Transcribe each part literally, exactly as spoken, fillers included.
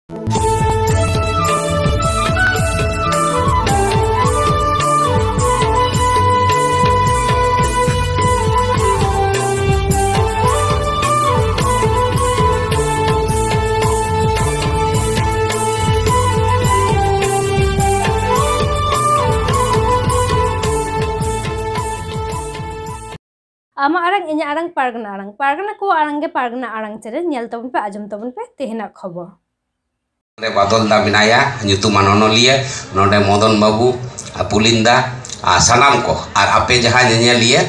ᱟᱢᱟᱜ ᱟᱲᱟᱝ, ᱤᱧᱟᱹᱜ ᱟᱲᱟᱝ, ᱯᱟᱨᱜᱟᱱᱟ ᱟᱲᱟᱝ᱾ ᱯᱟᱨᱜᱟᱱᱟ ᱠᱚᱣᱟᱜ ᱟᱲᱟᱝ ᱜᱮ ᱯᱟᱨᱜᱟᱱᱟ ᱟᱲᱟᱝ ᱪᱮᱱᱮᱞ᱾ ᱧᱮᱞ ᱛᱟᱵᱚᱱ ᱯᱮ, ᱟᱸᱡᱚᱢ ᱛᱟᱵᱚᱱ ᱯᱮ ᱛᱮᱦᱮᱧᱟᱜ ᱠᱷᱚᱵᱚᱨ᱾ ᱱᱚᱰᱮ ᱵᱟᱫᱚᱞ ᱫᱟ ᱢᱮᱱᱟᱭᱟ, ᱧᱩᱛᱩᱢᱟᱱ ᱚᱱᱚᱞᱤᱭᱟᱹ, ᱱᱚᱰᱮ ᱢᱚᱫᱚᱱ ᱵᱟᱹᱵᱩ, ᱟᱨ ᱯᱩᱞᱤᱱ ᱫᱟ, ᱟᱨ ᱥᱟᱱᱟᱢ ᱠᱚ, ᱟᱨ ᱟᱯᱮ ᱡᱟᱦᱟᱸ ᱧᱮᱧᱮᱞᱤᱭᱟᱹ,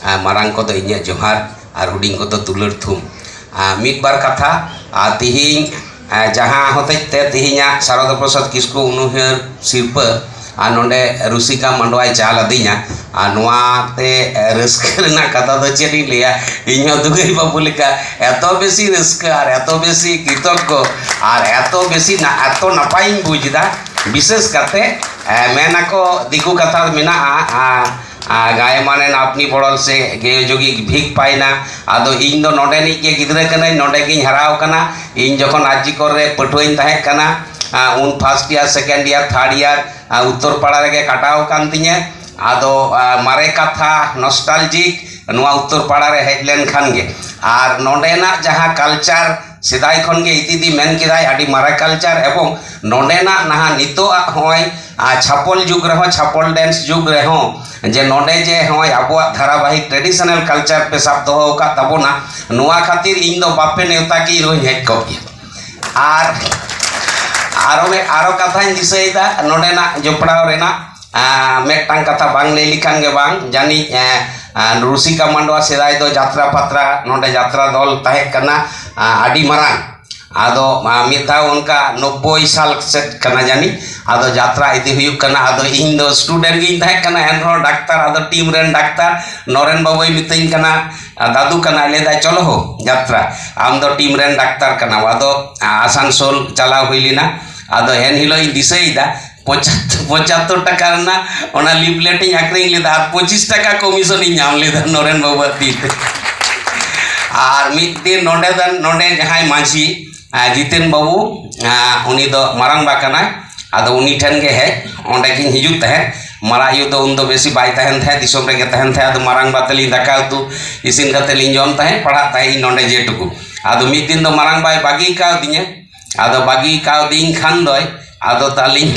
ᱟᱨ ᱢᱟᱨᱟᱝ ᱠᱚᱫᱚ ᱤᱧᱟᱹᱜ ᱡᱚᱦᱟᱨ ᱟᱨ ᱦᱩᱰᱤᱧ ᱠᱚᱫᱚ ᱫᱩᱞᱟᱹᱲ ᱛᱷᱩᱢ᱾ ᱟᱨ ᱢᱤᱫ ᱵᱟᱨ ᱠᱟᱛᱷᱟ, ᱟᱨ ᱛᱤᱦᱤᱧ, ᱟᱨ ᱡᱟᱦᱟᱸ ᱦᱚᱛᱮᱡ ᱛᱮ ᱛᱤᱦᱤᱧᱟᱜ ᱥᱟᱨᱚᱫᱟ ᱯᱨᱚᱥᱟᱫᱽ ᱠᱤᱥᱠᱩ ᱩᱱᱩᱭᱦᱟᱹᱨ ᱥᱤᱨᱯᱟᱹ ᱟᱨ ᱱᱚᱰᱮ ᱨᱩᱥᱤᱠᱟ ᱢᱟᱱᱰᱣᱟᱭ ᱪᱟᱞ ᱟᱹᱫᱤᱧᱟ, ᱟᱨ ᱱᱚᱣᱟ ᱛᱮ, ᱮ, ᱨᱟᱹᱥᱠᱟᱹ ᱨᱮᱱᱟᱜ ᱠᱟᱛᱷᱟ ᱫᱚ ᱪᱮᱫ ᱤᱧ ᱞᱟᱹᱭᱟ, ᱤᱧᱦᱚᱸ ᱫᱩᱜᱟᱹᱭ ᱵᱟᱹᱵᱩ ᱞᱮᱠᱟ ᱮᱛᱚ ᱵᱮᱥᱤ ᱨᱟᱹᱥᱠᱟᱹ ᱟᱨ ᱮᱛᱚ ᱵᱮᱥᱤ ᱠᱨᱤᱛᱚᱜᱽᱜᱚ ᱟᱨ ᱮᱛᱚ ᱵᱮᱥᱤ ᱱᱟ-, ᱮᱛᱚ ᱱᱟᱯᱟᱭᱤᱧ ᱵᱩᱡᱽ ᱮᱫᱟ᱾ ᱵᱤᱥᱮᱥ ᱠᱟᱛᱮ, ᱮ, ᱢᱮᱱᱟᱠᱚ, ᱫᱤᱠᱩ ᱠᱟᱛᱷᱟ ᱢᱮᱱᱟᱜᱼᱟ, ᱟ, ᱟ, ᱜᱟᱭᱢᱟᱱᱮᱱ ᱟᱯᱱᱤ ᱵᱚᱲᱚᱞ ᱥᱮ ᱜᱮᱭᱚᱡᱳᱜᱤ ᱵᱷᱤᱠ ᱯᱟᱭᱱᱟ᱾ ᱟᱫᱚ ᱤᱧ ᱫᱚ ᱱᱚᱰᱮᱱᱤᱡ ᱜᱮ ᱜᱤᱫᱽᱨᱟᱹ ᱠᱟᱹᱱᱟᱹᱧ, ᱱᱚᱰᱮ ᱜᱤᱧ ᱦᱟᱨᱟᱣ ᱠᱟᱱᱟ᱾ ᱤᱧ ᱡᱚᱠᱷᱚᱱ ᱟᱨᱡᱤᱠᱚᱨ ᱨᱮ ᱯᱟᱹᱴᱷᱩᱣᱟᱹᱧ ᱛᱟᱦᱮᱸ ᱠᱟᱱᱟ, ᱟ, ᱩᱱ first year, second year, third year, ᱟ, ᱩᱛᱛᱚᱨ ᱯᱟᱲᱟ ᱨᱮᱜᱮ ᱠᱟᱴᱟᱣ ᱟᱠᱟᱱ ᱛᱤᱧᱟᱹ᱾ ᱟᱫᱚ, ᱟ, ᱢᱟᱨᱮ ᱠᱟᱛᱷᱟ, ᱱᱚᱥᱴᱟᱞᱡᱤᱠ, ᱱᱚᱣᱟ ᱩᱛᱛᱚᱨ ᱯᱟᱲᱟ ᱨᱮ ᱦᱮᱡ ᱞᱮᱱᱠᱷᱟᱱ ᱜᱮ, ᱟᱨ ᱱᱚᱰᱮᱱᱟᱜ ᱡᱟᱦᱟᱸ ᱠᱟᱞᱪᱟᱨ, ᱥᱮᱫᱟᱭ ᱠᱷᱚᱱ ᱜᱮ ᱤᱫᱤ ᱤᱫᱤ ᱢᱮᱱ ᱠᱮᱫᱟᱭ, ᱟᱹᱰᱤ ᱢᱟᱨᱮ ᱠᱟᱞᱪᱟᱨ, ᱮᱵᱚᱝ ᱱᱚᱰᱮᱱᱟᱜ ᱱᱟᱦᱟᱜ ᱱᱤᱛᱚᱜᱟᱜ ᱦᱚᱸᱜᱼᱚᱭ, ᱟ, ᱪᱷᱟᱯᱚᱞ ᱡᱩᱜᱽ ᱨᱮᱦᱚᱸ, ᱪᱷᱟᱯᱚᱞ ᱰᱮᱱᱥ ᱡᱩᱜᱽ ᱨᱮᱦᱚᱸ, ᱡᱮ ᱱᱚᱰᱮ ᱡᱮ ᱦᱚᱸᱜᱼᱚᱭ ᱟᱵᱚᱣᱟᱜ ᱫᱷᱟᱨᱟᱵᱟᱦᱤᱠ ᱴᱨᱮᱰᱤᱥᱚᱱᱟᱞ ᱠᱟᱞᱪᱟᱨ ᱯᱮ ᱥᱟᱵ ᱫᱚᱦᱚ ᱟᱠᱟᱫ ᱛᱟᱵᱚᱱᱟ, ᱱᱚᱣᱟ ᱠᱷᱟᱹᱛᱤᱨ ᱤᱧ ᱫᱚ ᱵᱟᱯᱮ ᱱᱮᱣᱛᱟ ᱠᱤᱧ ᱨᱮᱦᱚᱸᱧ ᱦᱮᱡ ᱠᱚᱜ ᱜᱮᱭᱟ᱾ ᱟᱨ ᱟᱨᱚ ᱢᱤᱫ, ᱟᱨᱚ ᱠᱟᱛᱷᱟᱧ ᱫᱤᱥᱟᱹᱭᱮᱫᱟ ᱱᱚᱰᱮᱱᱟᱜ ᱡᱚᱯᱲᱟᱣ ᱨᱮᱱᱟᱜ, ᱟ, ᱢᱤᱫᱴᱟᱝ ᱠᱟᱛᱷᱟ ᱵᱟᱝ ᱞᱟᱹᱭ ᱞᱮᱠᱷᱟᱱ ᱜᱮ ᱵᱟᱝ, ᱡᱟᱹᱱᱤᱡ, ᱮ, ᱟ, ᱨᱩᱥᱤᱠᱟ ᱢᱟᱱᱰᱣᱟ ᱥᱮᱫᱟᱭ ᱫᱚ ᱡᱟᱛᱨᱟ ᱯᱟᱛᱨᱟ, ᱱᱚᱰᱮ ᱡᱟᱛᱨᱟ ᱫᱚᱞ ᱛᱟᱦᱮᱸ ᱠᱟᱱᱟ, ᱟ, ᱟᱹᱰᱤ ᱢᱟᱨᱟᱝ᱾ ᱟᱫᱚ, ᱟ, ᱢᱤᱫ ᱫᱷᱟᱣ ᱚᱱᱠᱟ ᱱᱚᱵᱵᱳᱭ ᱥᱟᱞ ᱥᱮᱫ ᱠᱟᱱᱟ ᱡᱟᱹᱱᱤᱡ, ᱟᱫᱚ ᱡᱟᱛᱨᱟ ᱤᱫᱤ ᱦᱩᱭᱩᱜ ᱠᱟᱱᱟ᱾ ᱟᱫᱚ ᱤᱧ ᱫᱚ ᱥᱴᱩᱰᱮᱱᱴ ᱜᱤᱧ ᱛᱟᱦᱮᱸ ᱠᱟᱱᱟ, ᱮᱱᱨᱮᱦᱚᱸ ᱰᱟᱠᱛᱟᱨ, ᱟᱫᱚ ᱴᱤᱢ ᱨᱮᱱ ᱰᱟᱠᱛᱟᱨ ᱱᱚᱨᱮᱱ ᱵᱟᱵᱩᱭ ᱢᱤᱛᱟᱹᱧ ᱠᱟᱱᱟ, ᱟ, "ᱫᱟᱫᱩ ᱠᱟᱱᱟᱭ", ᱞᱟᱹᱭ ᱫᱟᱭ, "ᱪᱚᱞᱚ ᱦᱳ ᱡᱟᱛᱨᱟ, ᱟᱢ ᱫᱚ ᱴᱤᱢ ᱨᱮᱱ ᱰᱟᱠᱛᱟᱨ ᱠᱟᱱᱟᱢ᱾" ᱟᱫᱚ, ᱟ, ᱟᱥᱟᱱᱥᱳᱞ ᱪᱟᱞᱟᱣ ᱦᱩᱭ ᱞᱮᱱᱟ᱾ ᱟᱫᱚ ᱮᱱ ᱦᱤᱞᱳᱜ ᱤᱧ ᱫᱤᱥᱟᱹᱭᱮᱫᱟ, ᱯᱚᱸᱪᱟᱛᱛᱳᱨ, ᱯᱚᱸᱪᱟᱛᱛᱳᱨ ᱴᱟᱠᱟ ᱨᱮᱱᱟᱜ ᱚᱱᱟ ᱞᱤᱯᱞᱮᱴ ᱤᱧ ᱟᱠᱷᱨᱤᱧ ᱞᱮᱫᱟ ᱟᱨ ᱯᱚᱸᱪᱤᱥ ᱴᱟᱠᱟ ᱠᱚᱢᱤᱥᱚᱱ ᱤᱧ ᱧᱟᱢ ᱞᱮᱫᱟ ᱱᱚᱨᱮᱱ ᱵᱟᱵᱩᱣᱟᱜ ᱛᱤ ᱛᱮ᱾ ᱟᱨ ᱢᱤᱫ ᱫᱤᱱ ᱱᱚᱰᱮ ᱫᱚ, ᱱᱚᱰᱮ ᱡᱟᱦᱟᱸᱭ ᱢᱟᱹᱡᱷᱤ, ᱟᱨ ᱡᱤᱛᱮᱱ ᱵᱟᱹᱵᱩ, ᱟᱨ ᱩᱱᱤ ᱫᱚ ᱢᱟᱨᱟᱝᱵᱟ ᱠᱟᱱᱟᱭ᱾ ᱟᱫᱚ ᱩᱱᱤ ᱴᱷᱮᱱ ᱜᱮ ᱦᱮᱡ, ᱚᱸᱰᱮ ᱠᱤᱱ ᱦᱤᱡᱩᱜ ᱛᱟᱦᱮᱸᱫ᱾ ᱢᱟᱨᱟᱜ ᱟᱭᱳ ᱫᱚ ᱩᱱᱫᱚ ᱵᱮᱥᱤ ᱵᱟᱭ ᱛᱟᱦᱮᱱ ᱛᱟᱦᱮᱸᱫ, ᱫᱤᱥᱚᱢ ᱨᱮᱜᱮ ᱛᱟᱦᱮᱱ ᱛᱟᱦᱮᱸᱫ᱾ ᱟᱫᱚ ᱢᱟᱨᱟᱝᱵᱟ ᱛᱟᱹᱞᱤᱧ ᱫᱟᱠᱟ ᱩᱛᱩ ᱤᱥᱤᱱ ᱠᱟᱛᱮ ᱞᱤᱧ ᱡᱚᱢ ᱛᱟᱦᱮᱸᱫ, ᱯᱟᱲᱦᱟᱜ ᱛᱟᱦᱮᱸᱫ ᱤᱧ ᱱᱚᱸᱰᱮ ᱡᱮᱴᱩᱠᱩ᱾ ᱟᱫᱚ ᱢᱤᱫ ᱫᱤᱱ ᱫᱚ ᱢᱟᱨᱟᱝᱵᱟᱭ ᱵᱟᱹᱜᱤ ᱠᱟᱣᱫᱤᱧᱟ᱾ ᱟᱫᱚ ᱵᱟᱹᱜᱤ ᱠᱟᱣᱫᱤᱧ ᱠᱷᱟᱱ ᱫᱚᱭ, ᱟᱫᱚ ᱛᱟᱞᱤᱧ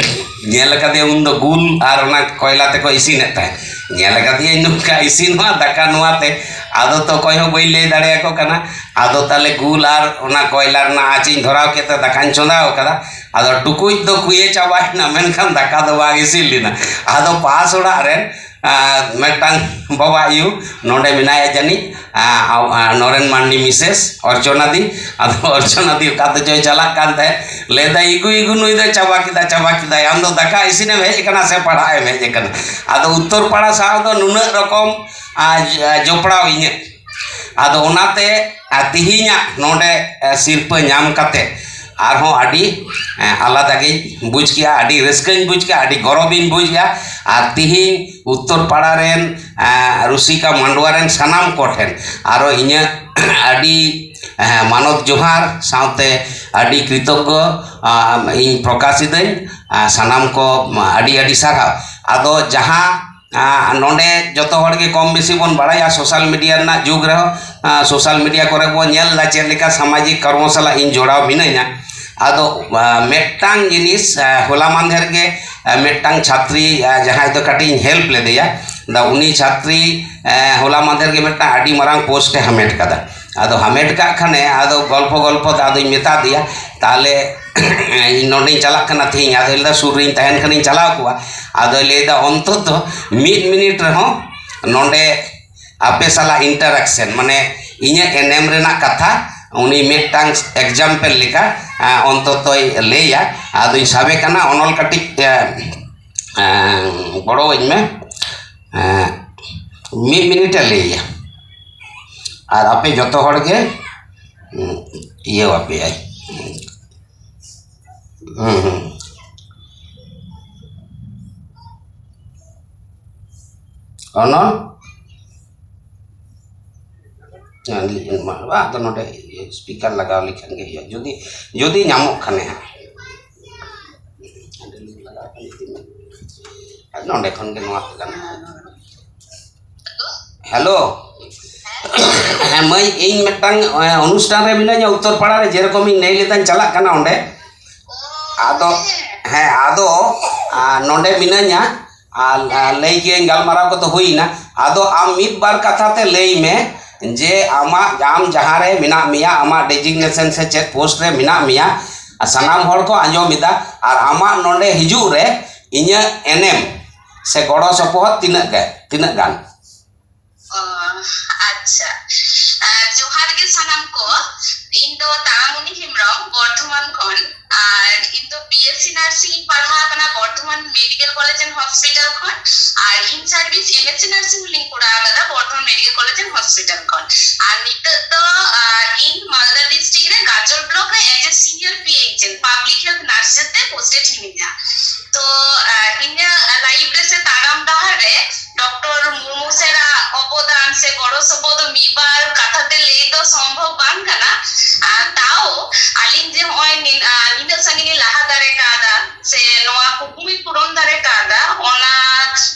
ᱧᱮᱞ ᱟᱠᱟᱫᱮᱭᱟ, ᱩᱱᱫᱚ ᱜᱩᱞ ᱟᱨ ᱚᱱᱟ ᱠᱚᱭᱞᱟ ᱛᱮᱠᱚ ᱤᱥᱤᱱᱮᱫ ᱛᱟᱦᱮᱸᱫ᱾ ᱧᱮᱞ ᱟᱠᱟᱫᱮᱭᱟᱹᱧ ᱱᱚᱝᱠᱟ ᱤᱥᱤᱱᱚᱜᱼᱟ ᱫᱟᱠᱟ ᱱᱚᱣᱟ ᱛᱮ, ᱟᱫᱚ ᱛᱚ ᱚᱠᱚᱭ ᱦᱚᱸ ᱵᱟᱹᱧ ᱞᱟᱹᱭ ᱫᱟᱲᱮᱭᱟᱠᱚ ᱠᱟᱱᱟ᱾ ᱟᱫᱚ ᱛᱟᱞᱮ ᱜᱩᱞ ᱟᱨ ᱚᱱᱟ ᱠᱚᱭᱞᱟ ᱨᱮᱱᱟᱜ ᱟᱸᱪᱤᱧ ᱫᱷᱚᱨᱟᱣ ᱠᱮᱫ ᱛᱮ ᱫᱟᱠᱟᱧ ᱪᱚᱸᱫᱟ ᱟᱠᱟᱫᱟ᱾ ᱟᱫᱚ ᱴᱩᱠᱩᱡ ᱫᱚ ᱠᱩᱭᱟᱹ ᱪᱟᱵᱟᱭᱮᱱᱟ, ᱢᱮᱱᱠᱷᱟᱱ ᱫᱟᱠᱟ ᱫᱚ ᱵᱟᱝ ᱤᱥᱤᱱ ᱞᱮᱱᱟ᱾ ᱟᱫᱚ ᱯᱟᱥ ᱚᱲᱟᱜ ᱨᱮᱱ ᱟᱨ ᱢᱤᱫᱴᱟᱝ ᱵᱟᱵᱟ ᱟᱭᱳ ᱱᱚᱰᱮ ᱢᱮᱱᱟᱭᱟ ᱡᱟᱹᱱᱤᱡ, ᱟᱨ, ᱟᱨ ᱱᱚᱨᱮᱱ ᱢᱟᱱᱰᱤ ᱢᱤᱥᱮᱥ ᱚᱨᱪᱚᱱᱟᱫᱤ᱾ ᱟᱫᱚ ᱚᱨᱪᱚᱱᱟᱫᱤ ᱚᱠᱟ ᱛᱮᱪᱚᱭ ᱪᱟᱞᱟᱜ ᱠᱟᱱ ᱛᱟᱦᱮᱸᱫ, ᱞᱟᱹᱭᱫᱟᱭ, "ᱤᱜᱩ, ᱤᱜᱩ, ᱱᱩᱭ ᱫᱚᱭ ᱪᱟᱵᱟ ᱠᱮᱫᱟ, ᱪᱟᱵᱟ ᱠᱮᱫᱟᱭ, ᱟᱢ ᱫᱚ ᱫᱟᱠᱟ ᱤᱥᱤᱱᱮᱢ ᱦᱮᱡ ᱟᱠᱟᱱᱟ ᱥᱮ ᱯᱟᱲᱦᱟᱜ ᱮᱢ ᱦᱮᱡ ᱟᱠᱟᱱᱟ?" ᱟᱫᱚ ᱩᱛᱛᱚᱨ ᱯᱟᱲᱟ ᱥᱟᱶ ᱫᱚ ᱱᱩᱱᱟᱹᱜ ᱨᱚᱠᱚᱢ, ᱟᱨ, ᱡᱚᱯᱲᱟᱣ ᱤᱧᱟᱹᱜ᱾ ᱟᱫᱚ ᱚᱱᱟᱛᱮ, ᱟᱨ, ᱛᱮᱦᱮᱧᱟᱜ ᱱᱚᱰᱮ, ᱟᱨ, ᱥᱤᱨᱯᱟᱹ ᱧᱟᱢ ᱠᱟᱛᱮ ᱟᱨᱦᱚᱸ ᱟᱹᱰᱤ, ᱟᱨ, ᱟᱞᱟᱫᱟ ᱜᱤᱧ ᱵᱩᱡᱽ ᱠᱮᱜᱼᱟ, ᱟᱹᱰᱤ ᱨᱟᱹᱥᱠᱟᱹᱧ ᱵᱩᱡᱽ ᱠᱮᱜᱼᱟ, ᱟᱹᱰᱤ ᱜᱚᱨᱚᱵᱤᱧ ᱵᱩᱡᱽ ᱠᱮᱜᱼᱟ᱾ ᱟᱨ ᱛᱮᱦᱮᱧ ᱩᱛᱛᱚᱨ ᱯᱟᱲᱟ ᱨᱮᱱ, ᱟᱨ, ᱨᱩᱥᱤᱠᱟ ᱢᱟᱱᱰᱣᱟ ᱨᱮᱱ ᱥᱟᱱᱟᱢ ᱠᱚ ᱴᱷᱮᱱ ᱟᱨᱚ ᱤᱧᱟᱹᱜ ᱟᱹᱰᱤ, ᱟᱨ, ᱢᱟᱱᱚᱛ ᱡᱚᱦᱟᱨ ᱥᱟᱶᱛᱮ ᱟᱹᱰᱤ ᱠᱨᱤᱛᱚᱜᱽᱜᱚ, ᱟᱨ, ᱤᱧ ᱯᱨᱚᱠᱟᱥ ᱤᱫᱟᱹᱧ᱾ ᱟᱨ ᱥᱟᱱᱟᱢ ᱠᱚ ᱟᱹᱰᱤ ᱟᱹᱰᱤ ᱥᱟᱨᱦᱟᱣ᱾ ᱟᱫᱚ ᱡᱟᱦᱟᱸ ᱟᱸ, ᱱᱚᱰᱮ ᱡᱚᱛᱚ ᱦᱚᱲ ᱜᱮ ᱠᱚᱢ ᱵᱮᱥᱤ ᱵᱚᱱ ᱵᱟᱲᱟᱭᱟ, ᱥᱳᱥᱟᱞ ᱢᱤᱰᱤᱭᱟ ᱨᱮᱱᱟᱜ ᱡᱩᱜᱽ ᱨᱮᱦᱚᱸ, ᱟᱸ, ᱥᱳᱥᱟᱞ ᱢᱤᱰᱤᱭᱟ ᱠᱚᱨᱮ ᱵᱚᱱ ᱧᱮᱞ ᱮᱫᱟ ᱪᱮᱫ ᱞᱮᱠᱟ ᱥᱟᱢᱟᱡᱤᱠ ᱠᱚᱨᱢᱚ ᱥᱟᱞᱟᱜ ᱤᱧ ᱡᱚᱲᱟᱣ ᱢᱤᱱᱟᱹᱧᱟ᱾ ᱟᱫᱚ, ᱟᱸ, ᱢᱤᱫᱴᱟᱝ ᱡᱤᱱᱤᱥ, ᱟᱸ, ᱦᱚᱞᱟ ᱢᱟᱫᱷᱮᱨ ᱜᱮ, ᱟᱸ, ᱢᱤᱫᱴᱟᱝ ᱪᱷᱟᱛᱨᱤ, ᱟᱸ, ᱡᱟᱦᱟᱸᱭ ᱫᱚ ᱠᱟᱹᱴᱤᱡ ᱤᱧ ᱦᱮᱞᱯ ᱞᱮᱫᱮᱭᱟ, ᱟᱫᱚ ᱩᱱᱤ ᱪᱷᱟᱛᱨᱤ, ᱟᱸ, ᱦᱚᱞᱟ ᱢᱟᱫᱷᱮᱨ ᱜᱮ ᱢᱤᱫᱴᱟᱝ ᱟᱹᱰᱤ ᱢᱟᱨᱟᱝ ᱯᱳᱥᱴ ᱮ ᱦᱟᱢᱮᱴ ᱠᱟᱫᱟ᱾ ᱟᱫᱚ ᱦᱟᱢᱮᱴ ᱠᱟᱜ ᱠᱷᱟᱱᱮ, ᱟᱫᱚ ᱜᱚᱞᱯᱷᱚ ᱜᱚᱞᱯᱷᱚ ᱛᱮ ᱟᱫᱚᱧ ᱢᱮᱛᱟ ᱫᱮᱭᱟ, "ᱛᱟᱦᱞᱮ ᱤᱧ ᱱᱚᱰᱮᱧ ᱪᱟᱞᱟᱜ ᱠᱟᱱᱟ ᱛᱮᱦᱮᱧ", ᱟᱫᱚ ᱞᱟᱹᱭᱫᱟ, "ᱥᱩᱨ ᱨᱮᱧ ᱛᱟᱦᱮᱱ ᱠᱷᱟᱱᱤᱧ ᱪᱟᱞᱟᱣ ᱠᱚᱜᱼᱟ᱾" ᱟᱫᱚᱭ ᱞᱟᱹᱭᱫᱟ, "ᱚᱱᱛᱚᱛᱚ ᱢᱤᱫ ᱢᱤᱱᱤᱴ ᱨᱮᱦᱚᱸ ᱱᱚᱰᱮ ᱟᱯᱮ ᱥᱟᱞᱟᱜ ᱤᱱᱴᱟᱨᱟᱠᱥᱮᱱ, ᱢᱟᱱᱮ ᱤᱧᱟᱹᱜ ᱮᱱᱮᱢ ᱨᱮᱱᱟᱜ ᱠᱟᱛᱷᱟ ᱩᱱᱤ ᱢᱤᱫᱴᱟᱝ ᱮᱠᱡᱟᱢᱯᱮᱞ ᱞᱮᱠᱟ, ᱟᱸ, ᱚᱱᱛᱚᱛᱚᱭ ᱞᱟᱹᱭᱟ᱾" ᱟᱫᱚᱧ ᱥᱟᱵᱮ ᱠᱟᱱᱟ, ᱚᱱᱚᱞ ᱠᱟᱹᱴᱤᱡ, ᱟᱸ, ᱟᱸ, ᱜᱚᱲᱚᱣᱟᱹᱧ ᱢᱮ᱾ ᱟᱸ, ᱢᱤᱫ ᱢᱤᱱᱤᱴᱮ ᱞᱟᱹᱭᱟ᱾ ᱟᱨ ᱟᱯᱮ ᱡᱚᱛᱚ ᱦᱚᱲ ᱜᱮ, ᱩᱸ, ᱤᱭᱟᱹᱣᱟᱯᱮᱭᱟᱭ᱾ ᱦᱩᱸ, ᱦᱩᱸ᱾ ᱚᱱᱚᱞ? ᱟᱫᱚ ᱱᱚᱰᱮ ᱥᱯᱤᱠᱟᱨ ᱞᱟᱜᱟᱣ ᱞᱮᱠᱷᱟᱱ ᱜᱮ ᱦᱩᱭᱩᱜᱼᱟ, ᱡᱩᱫᱤ ᱡᱩᱫᱤ ᱧᱟᱢᱚᱜ ᱠᱷᱟᱱᱮ ᱦᱟᱸᱜ᱾ ᱱᱚᱰᱮ ᱠᱷᱚᱱ ᱜᱮ ᱱᱚᱣᱟ ᱠᱚ ᱜᱟᱱᱚᱜᱼᱟ᱾ ᱦᱮᱞᱳ᱾ ᱦᱮᱸ ᱢᱟᱹᱭ, ᱤᱧ ᱢᱤᱫᱴᱟᱝ ᱚᱱᱩᱥᱴᱷᱟᱱ ᱨᱮ ᱢᱤᱱᱟᱹᱧᱟ ᱩᱛᱛᱚᱨ ᱯᱟᱲᱟ ᱨᱮ, ᱡᱮᱨᱚᱠᱚᱢ ᱤᱧ ᱞᱟᱹᱭ ᱞᱮᱫᱟᱧ ᱪᱟᱞᱟᱜ ᱠᱟᱱᱟ ᱚᱸᱰᱮ᱾ ᱟᱫᱚ ᱦᱮᱸ, ᱟᱫᱚ ᱱᱚᱰᱮ ᱢᱤᱱᱟᱹᱧᱟ᱾ ᱟᱨ ᱞᱟᱹᱭ ᱜᱤᱭᱟᱹᱧ, ᱜᱟᱞᱢᱟᱨᱟᱣ ᱠᱚᱫᱚ ᱦᱩᱭᱱᱟ᱾ ᱟᱫᱚ ᱟᱢ ᱢᱤᱫ ᱵᱟᱨ ᱠᱟᱛᱷᱟ ᱛᱮ ᱞᱟᱹᱭ ᱢᱮ ᱡᱮ ᱟᱢᱟᱜ, ᱟᱢ ᱡᱟᱦᱟᱸ ᱨᱮ ᱢᱮᱱᱟᱜ ᱢᱮᱭᱟ, ᱟᱢᱟᱜ ᱰᱮᱡᱤᱜᱱᱮᱥᱚᱱ ᱥᱮ ᱪᱮᱫ ᱯᱳᱥᱴ ᱨᱮ ᱢᱮᱱᱟᱜ ᱢᱮᱭᱟ, ᱟᱨ ᱥᱟᱱᱟᱢ ᱦᱚᱲ ᱠᱚ ᱟᱸᱡᱚᱢ ᱮᱫᱟ, ᱟᱨ ᱟᱢᱟᱜ ᱱᱚᱰᱮ ᱦᱤᱡᱩᱜ ᱨᱮ ᱤᱧᱟᱹᱜ ᱮᱱᱮᱢ ᱥᱮ ᱜᱚᱲᱚ ᱥᱚᱯᱚᱦᱚᱫ ᱛᱤᱱᱟᱹᱜ ᱜᱮ, ᱛᱤᱱᱟᱹᱜ ᱜᱟᱱ? ᱚ, ᱟᱪᱪᱷᱟ᱾ ᱟᱨ ᱡᱚᱦᱟᱨ ᱜᱮ ᱥᱟᱱᱟᱢ ᱠᱚ᱾ ᱤᱧ ᱫᱚ ᱛᱟᱨᱟᱢᱚᱱᱤ ᱦᱮᱢᱵᱨᱚᱢ, ᱵᱚᱨᱫᱷᱚᱢᱟᱱ ᱠᱷᱚᱱ᱾ ᱟᱨ ᱤᱧ ᱫᱚ BSc nursing ᱤᱧ ᱯᱟᱲᱦᱟᱣ ᱟᱠᱟᱱᱟ Bardhaman medical college and hospital ᱠᱷᱚᱱ᱾ ᱟᱨ in service MSc nursing ᱦᱚᱸᱞᱤᱧ ᱠᱚᱨᱟᱣ ᱟᱠᱟᱫᱟ Bardhaman medical college and hospital ᱠᱷᱚᱱ᱾ ᱟᱨ ᱱᱤᱛᱚᱜ ᱫᱚ, ᱟᱨ ᱤᱧ ᱢᱟᱞᱫᱟ ᱰᱤᱥᱴᱨᱤᱠᱴ ᱨᱮ ᱜᱟᱡᱚᱞ ᱵᱞᱚᱠ ᱨᱮ as a senior PHN, public health nurse ᱛᱮ posted ᱦᱤᱱᱟᱹᱧᱟ᱾ ᱛᱚ, ᱟᱨ ᱤᱧᱟᱹᱜ ᱞᱟᱭᱤᱯᱷ ᱨᱮ ᱥᱮ ᱛᱟᱲᱟᱢ ᱰᱟᱦᱟᱨ ᱨᱮ ᱰᱚᱠᱴᱚᱨ ᱢᱩᱨᱢᱩ ᱥᱮᱨᱟᱜ ᱚᱵᱚᱫᱟᱱ ᱥᱮ ᱜᱚᱲᱚ ᱥᱚᱯᱚᱦᱚᱫ ᱫᱚ ᱢᱤᱫ ᱵᱟᱨ ᱠᱟᱛᱷᱟ ᱛᱮ ᱞᱟᱹᱭ ᱫᱚ ᱥᱚᱢᱵᱷᱚᱵ ᱵᱟᱝ ᱠᱟᱱᱟ᱾ ᱟᱨ ᱛᱟᱣ ᱟᱹᱞᱤᱧ ᱡᱮ ᱱᱚᱜᱼᱚᱭ ᱱᱤᱱ-, ᱟᱨ ᱱᱤᱱᱟᱹᱜ ᱥᱟᱺᱜᱤᱧ ᱞᱤᱧ ᱞᱟᱦᱟ ᱫᱟᱲᱮ ᱠᱟᱣᱫᱟ ᱥᱮ ᱱᱚᱣᱟ ᱠᱩᱠᱢᱩᱧ ᱯᱩᱨᱚᱱ ᱫᱟᱲᱮ ᱠᱟᱣᱫᱟ, ᱚᱱᱟ,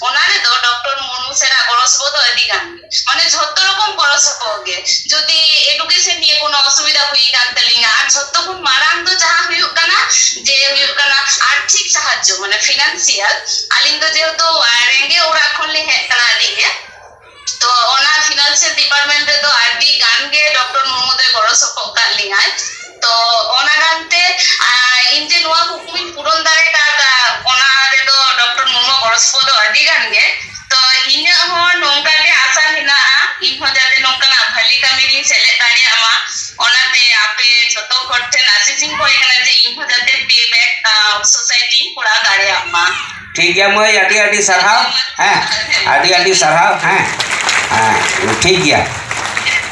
ᱚᱱᱟ ᱨᱮᱫᱚ ᱰᱚᱠᱴᱚᱨ ᱢᱩᱨᱢᱩ ᱥᱮᱨᱟᱜ ᱜᱚᱲᱚ ᱥᱚᱯᱚᱦᱚᱫ ᱫᱚ ᱟᱹᱰᱤ ᱜᱟᱱ ᱜᱮ, ᱢᱟᱱᱮ ᱡᱷᱚᱛᱚ ᱨᱚᱠᱚᱢ ᱜᱚᱲᱚ ᱥᱚᱯᱚᱦᱚᱫ ᱜᱮ᱾ ᱡᱩᱫᱤ education ᱱᱤᱭᱮ ᱠᱳᱱᱳ ᱚᱥᱩᱵᱤᱫᱷᱟ ᱦᱩᱭ ᱠᱟᱱ ᱛᱟᱹᱞᱤᱧᱟ, ᱟᱨ ᱡᱷᱚᱛᱚ ᱠᱷᱚᱱ ᱢᱟᱨᱟᱝ ᱫᱚ ᱡᱟᱦᱟᱸ ᱦᱩᱭᱩᱜ ᱠᱟᱱᱟ ᱡᱮ ᱦᱩᱭᱩᱜ ᱠᱟᱱᱟ ᱟᱨᱛᱷᱤᱠ ᱥᱟᱦᱟᱡᱽᱡᱚ, ᱢᱟᱱᱮ financial᱾ ᱟᱹᱞᱤᱧ ᱫᱚ ᱡᱮᱦᱮᱛᱩ, ᱟᱨ, ᱨᱮᱸᱜᱮᱡ ᱚᱲᱟᱜ ᱠᱷᱚᱱ ᱞᱤᱧ ᱦᱮᱡ ᱠᱟᱱᱟ ᱟᱹᱞᱤᱧ ᱜᱮ, ᱛᱚ ᱚᱱᱟ financial department ᱨᱮᱫᱚ ᱟᱹᱰᱤ ᱜᱟᱱ ᱜᱮ ᱰᱚᱠᱴᱚᱨ ᱢᱩᱨᱢᱩ ᱫᱚᱭ ᱜᱚᱲᱚ ᱥᱚᱯᱚᱦᱚᱫ ᱠᱟᱜ ᱞᱤᱧᱟᱭ᱾ ᱛᱚ ᱚᱱᱟ ᱠᱟᱨᱚᱱ ᱛᱮ, ᱟᱨ, ᱤᱧ ᱡᱮ ᱱᱚᱣᱟ ᱠᱩᱠᱢᱩᱧ ᱯᱩᱨᱚᱱ ᱫᱟᱲᱮ ᱠᱟᱣᱫᱟ, ᱚᱱᱟ ᱨᱮᱫᱚ ᱰᱚᱠᱴᱚᱨ ᱢᱩᱨᱢᱩ ᱜᱚᱲᱚ ᱥᱚᱯᱚᱦᱚᱫ ᱫᱚ ᱟᱹᱰᱤ ᱜᱟᱱ ᱜᱮ᱾ ᱛᱚ ᱤᱧᱟᱹᱜ ᱦᱚᱸ ᱱᱚᱝᱠᱟ ᱜᱮ ᱟᱥᱟ ᱢᱮᱱᱟᱜᱼᱟ, ᱤᱧ ᱦᱚᱸ ᱡᱟᱛᱮ ᱱᱚᱝᱠᱟᱱᱟᱜ ᱵᱷᱟᱹᱞᱤ ᱠᱟᱹᱢᱤ ᱨᱤᱧ ᱥᱮᱞᱮᱫ ᱫᱟᱲᱮᱭᱟᱜ ᱢᱟ᱾ ᱚᱱᱟᱛᱮ ᱟᱯᱮ ᱡᱷᱚᱛᱚ ᱦᱚᱲ ᱴᱷᱮᱱ ᱟᱥᱤᱥ ᱤᱧ ᱠᱷᱚᱡ ᱠᱟᱱᱟ ᱡᱮ ᱤᱧ ᱦᱚᱸ ᱡᱟᱛᱮ pay back, ᱟᱸ, society ᱤᱧ ᱠᱚᱨᱟᱣ ᱫᱟᱲᱮᱭᱟᱜ ᱢᱟ᱾ ᱴᱷᱤᱠ ᱜᱮᱭᱟ ᱢᱟᱹᱭ, ᱟᱹᱰᱤ ᱟᱹᱰᱤ ᱥᱟᱨᱦᱟᱣ᱾ ᱦᱮᱸ, ᱟᱹᱰᱤ ᱟᱹᱰᱤ ᱥᱟᱨᱦᱟᱣ᱾ ᱦᱮᱸ, ᱦᱮᱸ, ᱴᱷᱤᱠ ᱜᱮᱭᱟ᱾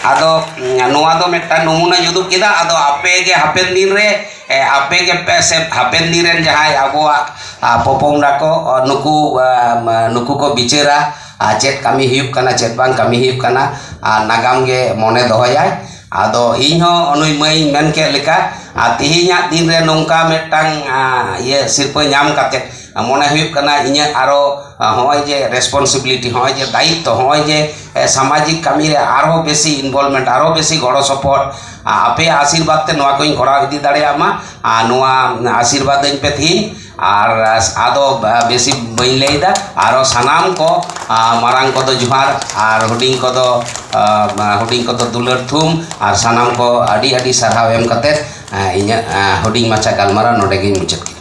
ᱟᱫᱚ, ᱩᱸ, ᱱᱚᱣᱟ ᱫᱚ ᱢᱤᱫᱴᱟᱝ ᱱᱚᱢᱩᱱᱟᱧ ᱩᱫᱩᱜ ᱠᱮᱫᱟ᱾ ᱟᱫᱚ ᱟᱯᱮ ᱜᱮ ᱦᱟᱯᱮᱱ ᱫᱤᱱ ᱨᱮ, ᱮ, ᱟᱯᱮ ᱜᱮ ᱯᱮ ᱥᱮ ᱦᱟᱯᱮᱱ ᱫᱤᱱ ᱨᱮᱱ ᱡᱟᱦᱟᱸᱭ ᱟᱵᱚᱣᱟᱜ, ᱟ, ᱯᱚᱯᱚᱝᱲᱟ ᱠᱚ, ᱟ, ᱱᱩᱠᱩ, ᱟ, ᱢᱟ, ᱱᱩᱠᱩ ᱠᱚ ᱵᱤᱪᱟᱹᱨᱟ᱾ ᱟᱨ ᱪᱮᱫ ᱠᱟᱹᱢᱤ ᱦᱩᱭᱩᱜ ᱠᱟᱱᱟ, ᱪᱮᱫ ᱵᱟᱝ ᱠᱟᱹᱢᱤ ᱦᱩᱭᱩᱜ ᱠᱟᱱᱟ, ᱟᱨ ᱱᱟᱜᱟᱢ ᱜᱮ ᱢᱚᱱᱮ ᱫᱚᱦᱚᱭᱟᱭ᱾ ᱟᱫᱚ ᱤᱧ ᱦᱚᱸ ᱩᱱᱩᱭ ᱢᱟᱹᱭᱤᱧ ᱢᱮᱱ ᱠᱮᱫ ᱞᱮᱠᱟ, ᱟᱨ ᱛᱮᱦᱮᱧᱟᱜ ᱫᱤᱱ ᱨᱮ ᱱᱚᱝᱠᱟ ᱢᱤᱫᱴᱟᱝ, ᱟ, ᱤᱭᱟᱹ ᱥᱤᱨᱯᱟᱹ ᱧᱟᱢ ᱠᱟᱛᱮ ᱢᱚᱱᱮ ᱦᱩᱭᱩᱜ ᱠᱟᱱᱟ ᱤᱧᱟᱹᱜ ᱟᱨᱚ, ᱟ, ᱦᱚᱸᱜᱼᱚᱭ ᱡᱮ responsibility, ᱦᱚᱸᱜᱼᱚᱭ ᱡᱮ ᱫᱟᱭᱤᱛᱛᱚ, ᱦᱚᱸᱜᱼᱚᱭ ᱡᱮ, ᱮ, ᱥᱟᱢᱟᱡᱤᱠ ᱠᱟᱹᱢᱤ ᱨᱮ ᱟᱨᱦᱚᱸ ᱵᱮᱥᱤ involvement, ᱟᱨᱦᱚᱸ ᱵᱮᱥᱤ ᱜᱚᱲᱚ ᱥᱚᱯᱚᱦᱚᱫ, ᱟ, ᱟᱯᱮᱭᱟᱜ ᱟᱥᱤᱨᱵᱟᱫᱽ ᱛᱮ ᱱᱚᱣᱟ ᱠᱚᱧ ᱠᱚᱨᱟᱣ ᱤᱫᱤ ᱫᱟᱲᱮᱭᱟᱜ ᱢᱟ᱾ ᱟᱨ ᱱᱚᱣᱟ ᱟᱥᱤᱨᱵᱟᱫᱽ ᱟᱹᱧ ᱯᱮ ᱛᱤᱦᱤᱧ᱾ ᱟᱨ ᱟᱫᱚ ᱵᱮᱥᱤ ᱵᱟᱹᱧ ᱞᱟᱹᱭᱫᱟ, ᱟᱨᱚ ᱥᱟᱱᱟᱢ ᱠᱚ, ᱟ, ᱢᱟᱨᱟᱝ ᱠᱚᱫᱚ ᱡᱚᱦᱟᱨ, ᱟᱨ ᱦᱩᱰᱤᱧ ᱠᱚᱫᱚ, ᱟ, ᱦᱩᱰᱤᱧ ᱠᱚᱫᱚ ᱫᱩᱞᱟᱹᱲ ᱛᱷᱩᱢ, ᱟᱨ ᱥᱟᱱᱟᱢ ᱠᱚ ᱟᱹᱰᱤ ᱟᱹᱰᱤ ᱥᱟᱨᱦᱟᱣ ᱮᱢ ᱠᱟᱛᱮ, ᱟ, ᱤᱧᱟᱹᱜ, ᱟ, ᱦᱩᱰᱤᱧ ᱢᱟᱪᱷᱟ ᱜᱟᱞᱢᱟᱨᱟᱣ ᱱᱚᱰᱮ ᱜᱤᱧ ᱢᱩᱪᱟᱹᱫ ᱠᱮᱫᱟ᱾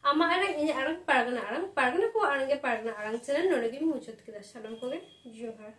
ᱟᱢᱟᱜ ᱟᱲᱟᱝ, ᱤᱧᱟᱹᱜ ᱟᱲᱟᱝ, ᱯᱟᱨᱜᱟᱱᱟ ᱟᱲᱟᱝ, ᱯᱟᱨᱜᱟᱱᱟ ᱠᱚᱣᱟᱜ ᱟᱲᱟᱝ ᱜᱮ ᱯᱟᱨᱜᱟᱱᱟ ᱟᱲᱟᱝ ᱪᱮᱱᱮᱞ ᱱᱚᱰᱮ ᱜᱤᱧ ᱢᱩᱪᱟᱹᱫ ᱠᱮᱫᱟ᱾ ᱥᱟᱱᱟᱢ ᱠᱚᱜᱮ ᱡᱚᱦᱟᱨ᱾